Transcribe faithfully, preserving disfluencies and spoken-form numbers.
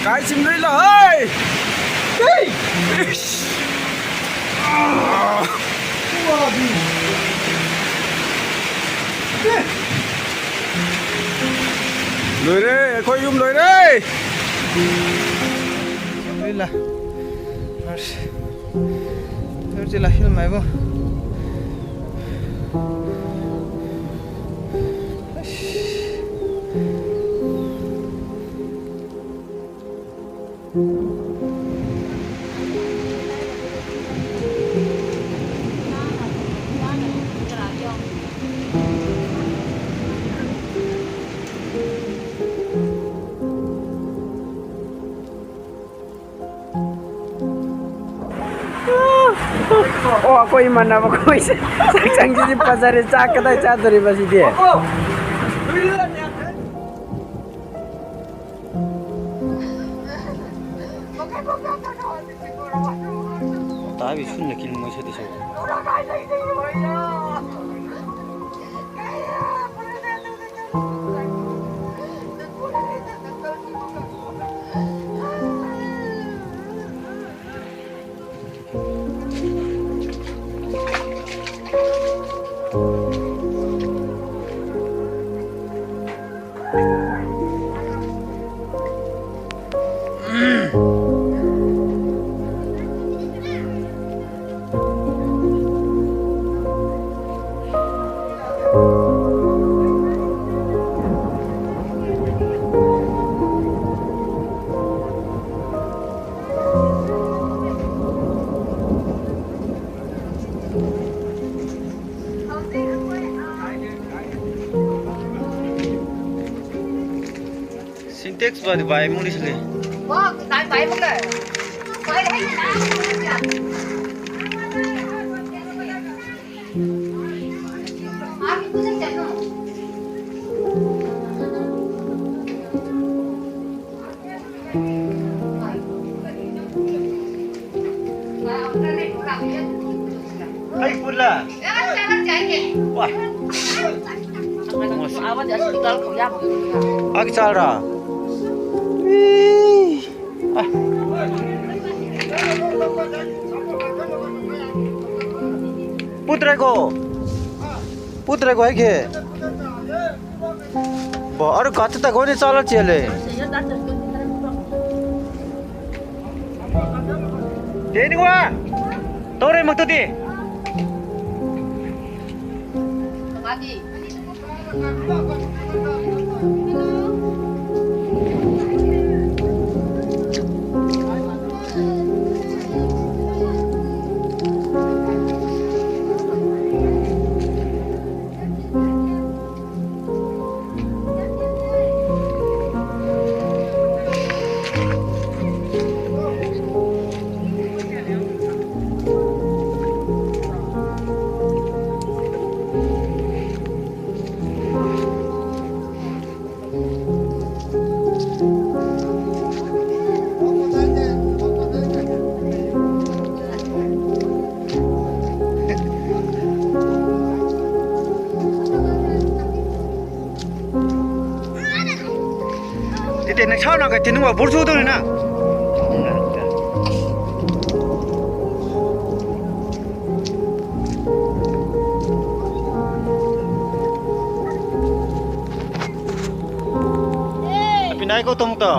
ꯀꯥꯏ ꯆꯤꯡꯗꯣꯏ ꯂꯥꯛ? ꯍꯩ! ꯍꯩ! ꯏꯁ! ꯑꯥ! ꯂꯣꯏꯔꯦ, ꯑꯩꯈꯣꯏ ꯌꯨꯝ ꯂꯣꯏꯔꯦ! ꯂꯣꯏ ꯂꯥꯛ꯫ ꯑꯁ꯫ ꯂꯣꯏ ꯆꯤꯜꯂꯥꯛ, ꯍꯤꯜ ꯃꯥꯏꯕꯣ꯫ ꯑꯁ꯫ ꯑꯣ, ꯑꯩꯈꯣꯏ ꯏꯃꯥꯟꯅꯕ ꯑꯩꯈꯣꯏꯁꯦ ꯍꯛꯆꯥꯡꯁꯤꯗꯤ ꯐꯖꯔꯦ꯫ ꯆꯥꯛ ꯀꯗꯥꯏ ꯆꯥꯗꯣꯔꯤꯕ ꯁꯤꯗꯤ? ꯇꯥꯕꯤ ꯁꯨꯝꯅ ꯀꯤꯟ ꯃꯣꯏ ꯁꯦꯠꯇ ꯁꯦꯠꯇ꯫ Sintex ꯕꯥꯗꯤ ꯚꯥꯏ ꯃꯨꯂꯤ ꯁꯤꯜꯂꯤ꯫ ꯑꯩ ꯄꯨꯜꯂ? ꯋꯥ꯫ ꯑꯥꯒꯤ ꯆꯥꯔꯥ? ꯄꯨꯠꯇ꯭ꯔꯦꯀꯣ꯫ ꯄꯨꯠꯇ꯭ꯔꯦꯀꯣ ꯑꯩꯒꯤ꯫ ꯕꯣ, ꯑꯔꯨ ꯀꯥꯠꯇ ꯇꯒꯣꯅꯤ ꯆꯥꯂ ꯆꯦꯜꯂꯦ꯫ ꯇꯦꯅꯤꯋꯥ꯫ ꯇꯧꯔꯦ ꯃꯛꯇꯗꯤ꯫ Tete, nang sao nang ka tinu wa burju do na. Pinai ko tong to.